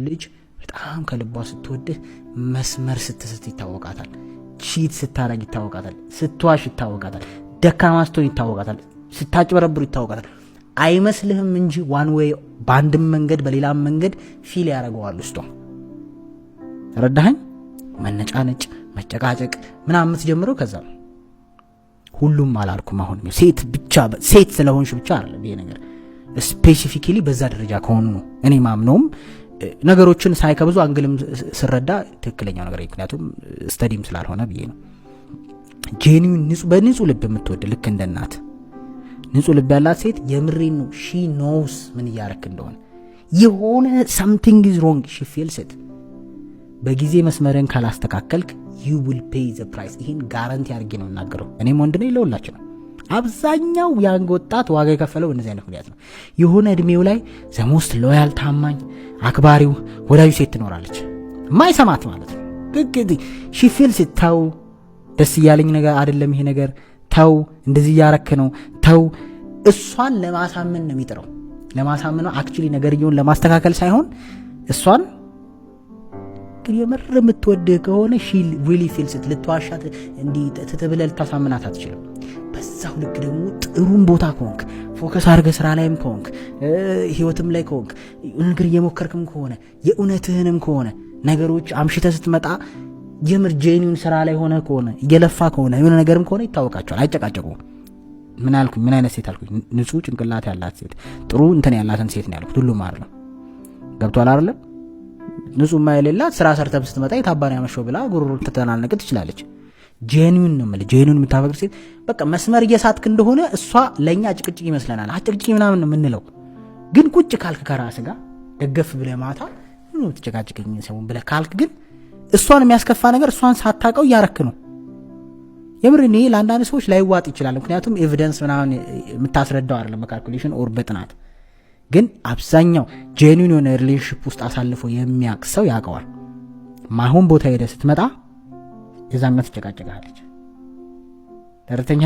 ልጅ በጣም ከልቧ ስትወድህ መስመር ስትስት ይታወቃታል። Cheat ስታረግ ይታወቃታል። ስትዋሽ ይታወቃታል። ደካማ ስትሆን ይታወቃታል። ስታጭበረብሩ ይታወቃታል። አይመስልህም እንጂ one way፣ በአንድም መንገድ በሌላም መንገድ feel ያደርገዋል ውስጧ። ተረዳኸኝ? መነጫነጭ፣ መጨቃጨቅ ምናምን የምትጀምረው ከዛ ነው። ሁሉም አላልኩም። አሁን ሴት ብቻ፣ ሴት ስለሆንሽ ብቻ አይደለም ይሄ ነገር፣ specifically በዛ ደረጃ ከሆኑ ነው እኔ ማምነውም፣ ነገሮችን ሳይ ከብዙ angle ም ስረዳ ትክክለኛው ነገር፣ ምክንያቱም study ም ስላልሆነ ብዬ ነው። Genuine በንጹህ ልብ የምትወድ፣ ልክ እንደ እናት ንጹህ ልብ ያላት ሴት የምሬን ነው። She knows ምን እያረክ እንደሆነ። የሆነ something is wrong, she feels it። በጊዜ መስመርን ካላስተካከልክ you will pay the price። ይህን guarantee አድርጌ ነው የምናገረው። እኔም ወንድ ነኝ፣ ለሁላችን ነው። አብዛኛው young ወጣት ዋጋ የከፈለው በእነዚህ አይነት ምክንያት ነው። የሆነ እድሜው ላይ the most loyal፣ ታማኝ፣ አክባሪው፣ ወዳጁ ሴት ትኖራለች፣ ማይሰማት ማለት ነው። She feels፣ ተው፣ ደስ እያለኝ ነገር አይደለም ይሄ ነገር፣ ተው፣ እንደዚህ እያረክ ነው፣ ተው። እሷን ለማሳመን ነው የሚጥረው። ለማሳመን ነው actually፣ ነገርየውን ለማስተካከል ሳይሆን። እሷን ግን የምር የምትወድህ ከሆነ she really feels it። ልትዋሻት፣ እንዲህ ትትብለህ ልታሳምናት አትችልም። በዛው ልክ ደግሞ ጥሩም ቦታ ከሆንክ፣ focus አድርገህ ስራ ላይም ከሆንክ፣ ህይወትም ላይ ከሆንክ፣ ነገር እየሞከርክም ከሆነ፣ የእውነትህንም ከሆነ፣ ነገሮች አምሽተህ ስትመጣ የምር genuine ስራ ላይ ሆነ ከሆነ፣ እየለፋ ከሆነ፣ የሆነ ነገርም ከሆነ ይታወቃቸዋል። አይጨቃጨቁም። ምን አልኩኝ? ምን አይነት ሴት አልኩኝ? ንጹህ ጭንቅላት ያላት ሴት፣ ጥሩ እንትን ያላትን ሴት ነው ያልኩት። ሁሉም አይደለም። ገብቷል አይደለም? ንጹህ የሌላት ስራ ሰርተም ስትመጣ የታባን ያመሸው ብላ ጉሮሮ ልትተናነቅ ትችላለች። Genuine ነው የምልህ። Genuine የምታፈቅር ሴት በቃ መስመር እየሳትክ እንደሆነ እሷ፣ ለእኛ ጭቅጭቅ ይመስለናል፣ አጭቅጭቅ ምናምን ነው የምንለው። ግን ቁጭ ካልክ ከራስህ ጋር ደገፍ ብለህ ማታ ምን የምትጨቃጭቀኝ ሰውን ብለህ ካልክ ግን እሷን የሚያስከፋ ነገር እሷን ሳታውቀው እያረክ ነው። የምር እኔ ለአንዳንድ ሰዎች ላይዋጥ ይችላል። ምክንያቱም evidence ምናምን የምታስረዳው አይደለም በ calculation or በጥናት። ግን አብዛኛው genuine የሆነ relationship ውስጥ አሳልፎ የሚያውቅ ሰው ያውቀዋል። ማይሆን ቦታ ሄደ ስትመጣ የዛን ቀን ትጨቃጨቃለች። ተረተኛ።